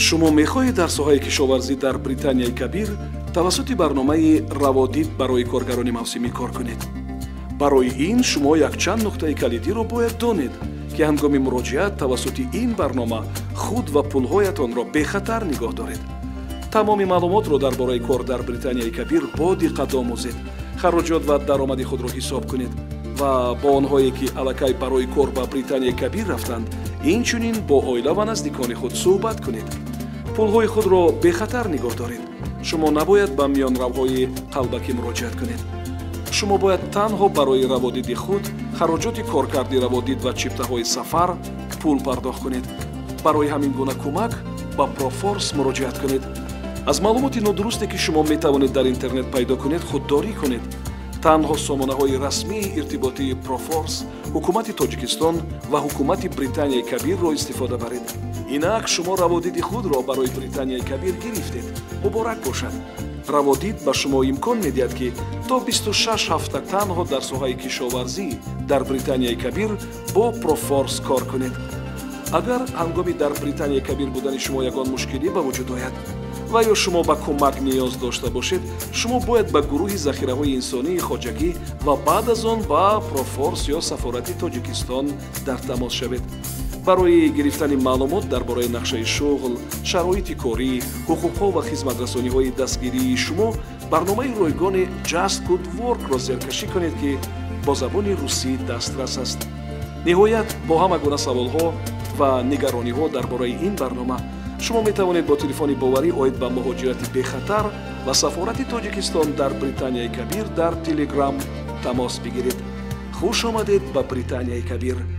Шумо мехоҳед дар соҳаи кишоварзӣ дар Британияи Кабир тавассути барномаи раводид барои коргарони мавсимӣ кор кунед? Барои ин шумо якчанд нуқтаи калидиро бояд донед, ки ҳангоми муроҷиат тавассути ин барнома худ ва пулҳоятонро бехатар нигоҳ доред. Тамоми маълумотро дар бораи кор дар Британияи Кабир бо диққат омӯзед, хароҷот ва даромади худро ҳисоб кунед ва бо онҳое, ки аллакай барои кор ба Британияи Кабир рафтанд, инчунин бо оила ва наздикони худ суҳбат кунед. Пулҳои худро бехатар нигоҳ доред. Шумо набояд ба миёнравҳои қалбакӣ муроҷиат кунед. Шумо бояд танҳо барои раводиди худ, хароҷоти коркарди раводид ва чиптаҳои сафар пул пардохт кунед. Барои ҳамин гуна кӯмак ба Профорс муроҷиат кунед. Аз маълумоти нодурусте, ки шумо метавонед дар интернет пайдо кунед, худдорӣ кунед. Танҳо сомонаҳои расмии иртиботии Профорс, ҳукумати Тоҷикистон ва ҳукумати Британияи Кабирро истифода баред. Инак шумо раводиди худро барои Британияи Кабир гирифтед. Муборак бошад! Раводид ба шумо имкон медиҳад, ки то 26 ҳафта танҳо дар соҳаи кишоварзӣ дар Британияи Кабир бо Профорс кор кунед. Агар ҳангоми дар Британияи Кабир будани шумо ягон мушкилӣ ба вуҷуд ояд ва ё шумо ба кӯмак ниёз дошта бошед, шумо бояд ба гурӯҳи захираҳои инсонии хоҷагӣ ва баъд аз он ба Профорс ё сафорати Тоҷикистон дар тамос шавед. Барои гирифтани маълумот дар бораи нақшаи шуғл, шароити корӣ, ҳуқуқҳо ва хизматрасониҳои дастгирии шумо барномаи ройгони Just Good Work-ро зеркашӣ кунед, ки бо забони русӣ дастрас аст. Ниҳоят, бо ҳама гуна саволҳо ва нигарониҳо дар бораи ин барнома шумо метавонед бо телефони боварӣ оид ба муҳоҷирати бехатар ва сафорати Тоҷикистон дар Британияи Кабир дар Телеграм тамос бигиред. Хуш омадед ба Британияи Кабир!